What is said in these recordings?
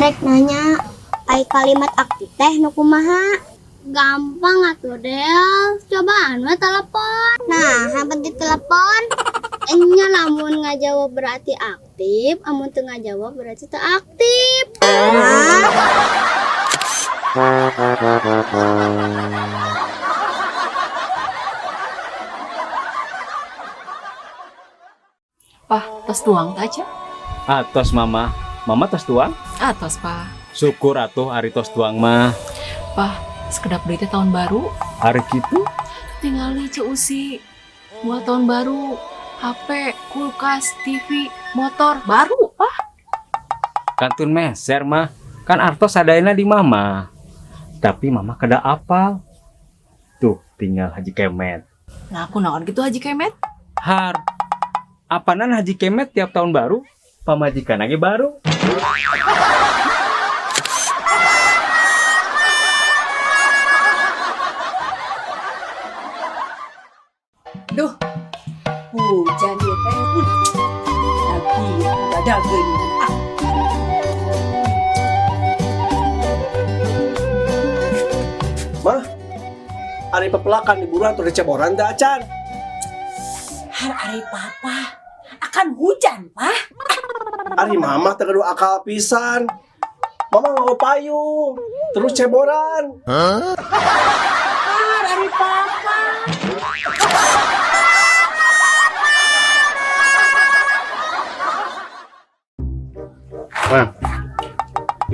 Teh rek nanya, ai kalimat aktif teh nu kumaha? Gampang atuh, Del. Cobaan we telepon. Nah, hampir ditelepon. Enya lamun ngajawab berarti aktif, amun teu ngajawab berarti teu aktif. Hah? Pah, tos tuang teh aja. Atos mama, mama tos tuang? Atos, Pak. Syukur atuh ari tos tuang mah. Pah, sekedap deui teh tahun baru. Ari kitu? Tingali Ceu Usi. Moal tahun baru. HP, kulkas, TV, motor baru, Pak. Kantun meser mah. Kan artos sadayana di mama. Tapi mama kada apal. Tuh, tinggal Haji Kemet. Nah, aku naon gitu Haji Kemet? Har. Apanan Haji Kemet tiap tahun baru, pamajikan lagi baru. Duh, hujan ya teh. Lagi daging. Ah. Mah, ari pepelakan di buruan atau di ceboran teh acan. Har ari papa akan hujan, Pak. Ari mama teh gaduh akal pisan. Mama mau payung, terus ceboran. Har ari papa. Mah,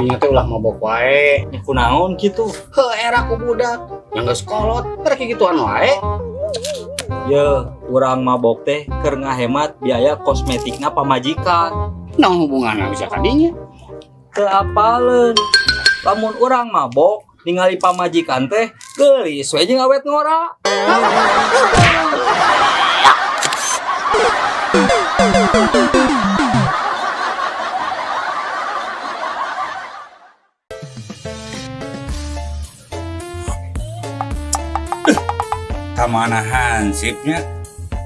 dinya teh ulah mabok wae. Ya kunaon kitu? Heuh, era ku budak. Yang geus kolot, rek gituan wae. Ye, urang mabok teh keur ngahemat biaya kosmetikna pamajikan. Naon hubunganna bisa ka dinya? Teu apaleun. Lamun urang mabok ningali pamajikan teh geulis we jeung awet ngora. Kamana hansipnya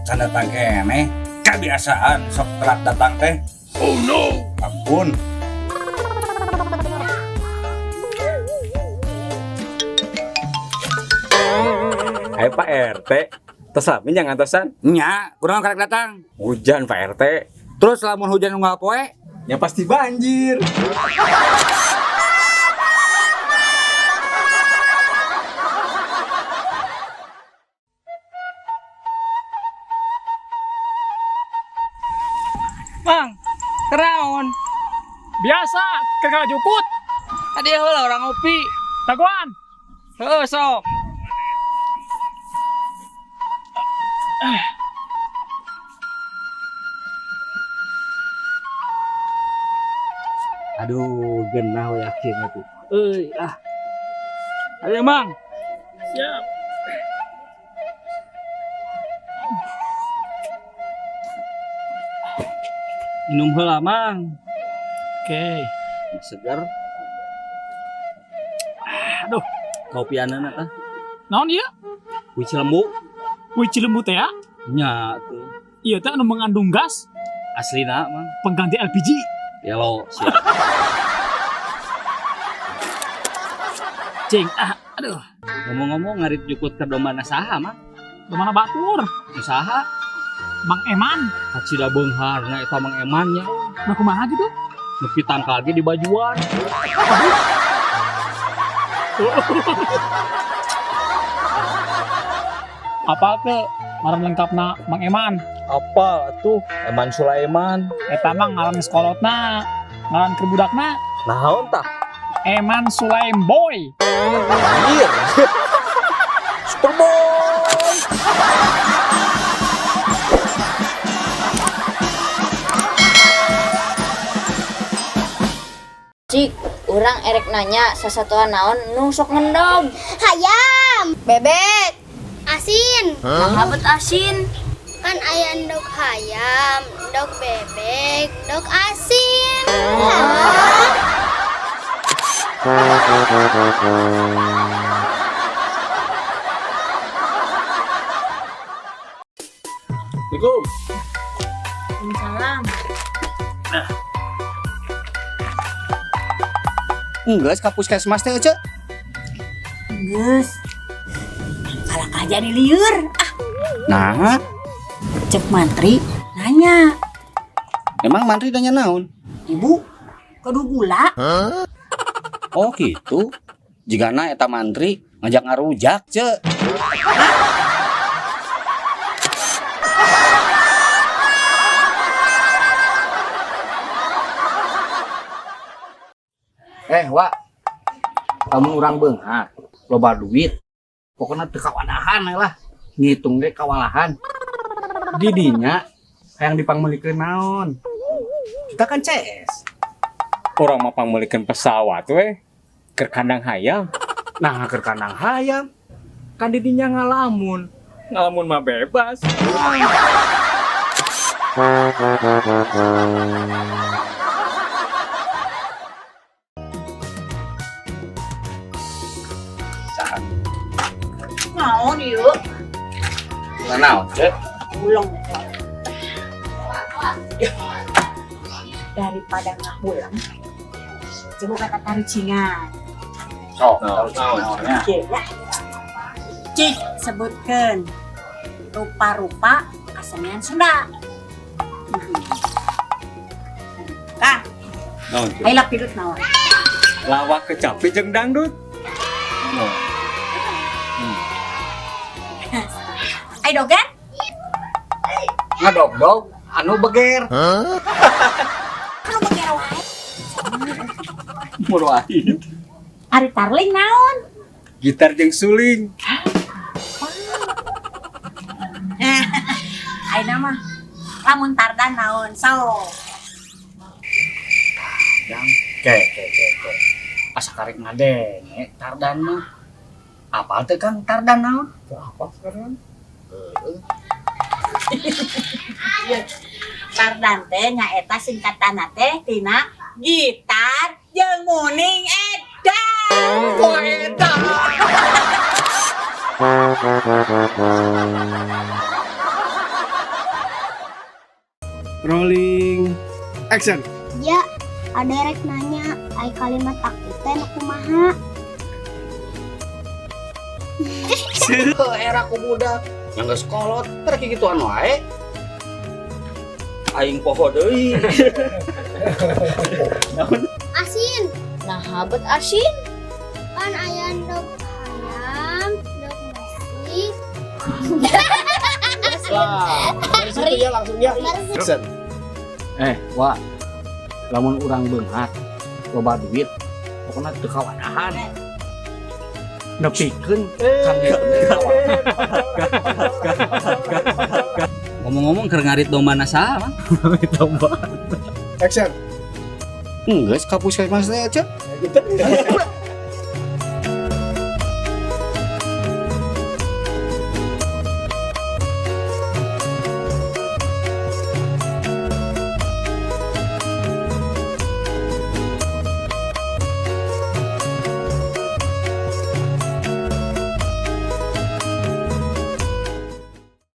can datang keneh, kebiasaan sok telat datang teh. Oh no, ampun. Ayo Pak RT, tos lami jangan tosan. Nya, kurang karek datang. Hujan Pak RT. Terus lamun hujan unggal poe? Ya pasti banjir. Mang, keraon. Biasa, kagak jukut. Tadi heula orang ngopi. Dagoan. Heuh sok. Aduh, genah we yakin atuh. Euy, ah. Ayo, Mang. Siap. Minum heula, Mang. Oke. Seger. Aduh. Kopianana tah. Naon ieu? Wici lembu. Wici lembu teh ya? Nya tuh. Ieu teh anu mengandung gas. Aslina, Mang. Pengganti LPG. Gelo, siap. Cing, ah, aduh. Ngomong-ngomong ngarit jukut ke domba saha, Mang? Domba batur. Saha? Mang Eman. Kacida beungharna eta Mang Eman nya. Nah kumaha gitu? Nepi tangkal ge di bajuan. Apa teh ngaran lengkapna Mang Eman? Apa atuh? Eman Sulaiman. Eta mah ngaran sekolotna, ngaran keur budakna. Naon tah? Eman Sulaimboy. Anjir. Superboy. Cik, urang erek nanya sasatoan naon nu sok ngendog. Hayam, bebek, Asin. Huh? Bet asin. Kan aya endog hayam, endog bebek, endog asin. Assalamualaikum. Waalaikumsalam. Enggeus ka puskesmas teh, Ceu. Geus. Kalakah jadi lieur. Ah, Nah, cek mantri nanya, emang mantri nanya naon? "Ibu, kudu gula?" Oh gitu. Jigana eta mantri ngajak ngarujak, Ceu. Wak. Lamun urang beunghar, loba duit. Pokoknya teu kawadahan we lah. Ngitung ge kawalahan. Didinya hayang dipangmeulikeun naon? Kita kan CS. Urang mah pangmeulikeun pesawat we. Keur kandang hayam. Nah, keur kandang hayam. Kan didinya ngalamun. Ngalamun mah bebas. Naon ieu? Lah naon, Ceu? Uleng. Daripada ngahulang, coba kata tarucingan. Sok, tarucingan nya. Oke, ya. Cik, sebutkan rupa-rupa kesenian Sunda. Kang, Naon, Ceu? ayo lapidut naon. Lawak kecapi jeung dangdut. Ayo dogen. Ngadog-dog anu beger. Anu beger wae. Murwahid. Ari tarling naon? Gitar jeung suling. Ayo nama. Lamun tardan naon? So. Yang ke ke ke ke. Asa karek ngadenge tardan mah. Apal teu Kang tardan naon? Apa sekarang? Tardan teh nyaeta singkatanna teh tina gitar jeung muning edan. Wah, edan. Rolling action. Ya, ada rek nanya, ai kalimat aktif teh nu kumaha? Seueuh era ku budak. Yang geus kolot, rek gituan wae. Aing poho deui. Asin. Nah, habet asin. Kan aya endog ayam, endog nasi. Lah, dari situ ya langsung ya. Action. Wah. Lamun urang beunghar, loba duit, pokoknya teu kawadahan. Nepikeun kan Ngomong-ngomong keur ngarit domba na saha, Mang? Action. Enggeus ka puskesmas teh, Ceu. Gitu.